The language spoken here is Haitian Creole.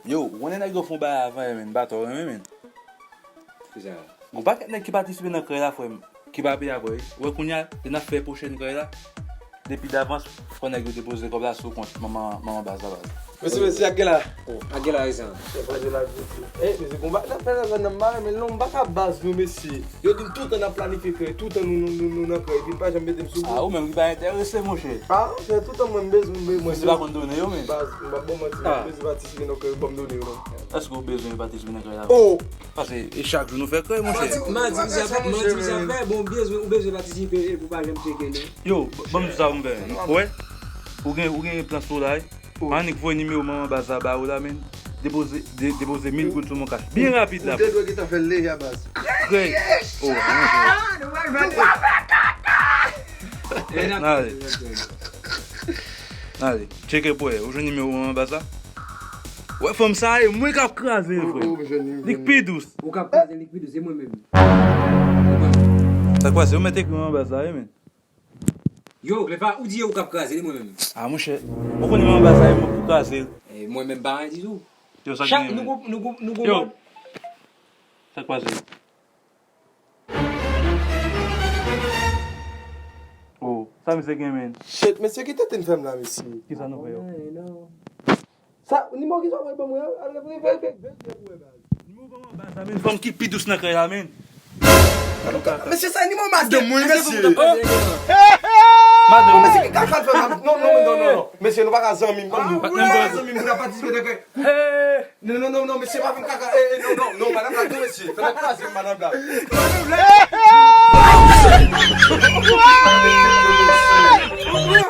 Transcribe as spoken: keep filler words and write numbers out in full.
Yo, ou konnen nèg yo fè yon bagay avan, men, m pa twò renmen, men. Kisa? Gon pakèt nèg ki patisipe nan krèy la, frè m, ki pa peye apre, wi. Ou wè kounye a, lè n ap fè pwochèn krèy la, depi davans, fò nèg yo depoze kòb la sou kont manman, manman baz la, baz. Mesye, mesye, ak gen la. Oh, ak gen la, rezan. Chèf, ak gen la, mesye. Eh, mesye, gon bagay n ap fè la, nan mare, men non, m pa ka baz, non, mesye. Yo di m toutan n ap planifye krèy, toutan nou, nou, nou, nou nan krèy, epi n pa janm mete m sou bout. Ah, ou menm ki pa enterese, monchè. Ah, se toutan mwen, m bezwen, mwen, mwen. Mesye pa konn done yo, men. Baz, m pa bon manti, ah, m bezwen patisipe nan krèy, ban m done yo, non. Èske ou bezwen patisipe nan krèy la? Oh! Paske e chak jou nou fè krèy, monchè. Madi, madi, madi, madi, madi, madi, bon, ou bezwen, ou bezwen patisipe, epi ou pa janm tcheke, non. Yo, ban m di sa pou m fè. Ou wè? Ou gen, ou gen plan sou la, wi. Oh. Annik voye nimewo manman baz la ba ou la, men. Depoze, de, depoze mil goud sou mon kach. Byen rapid la. Ou te dwe gentan fè l deja, baz. Krèy. Oh, non, non. Ale. Ale. Tcheke pou wè. Ou jwenn nimewo manman baz la? Wè fanm sa, e mwen k ap kraze l, frè. Li k pi dous. Ou k ap kraze l, li k pi dous, e mwen menm. Sa k pase? Ou mèt ekri manman baz la, wi, men. Yo, Cleva, ou di e ou k ap kraze li, mwen menm. Ah, monchè, ou konnen manman baz la, e mwen pou kraze l. E mwen menm pa anyen ditou. Yo, sa k genyen, nou men? Chak, nou gon, nou gon, nou gon. Yo, sa k pase? Oh, sa misye gen, men? Shit, mesye, ki tenten fè m la, mesye? Kisa nou fè yo? Anyen, non. Sa, nimewo ki sa w voye ban mwen an? Al verifye, verifye pou wè, baz. Nimewo ban mwen, baz, la, men fanm ki pi dous nan krèy la, men. Mesye, sa nimewo madanm mwen, mesye. Madanm. Mesye, ki kaka l fè la? Non, non, non, non, non. Mesye, nou pa ka zanmi, ban m di w. Nou pa ka zanmi, nou pa patisipe nan krèy. Non, non, non, non, mesye, pa fè m kaka. Eh, eh, non, non, non, madanm la, non, mesye. Fè m kraze madanm la. Madanm la.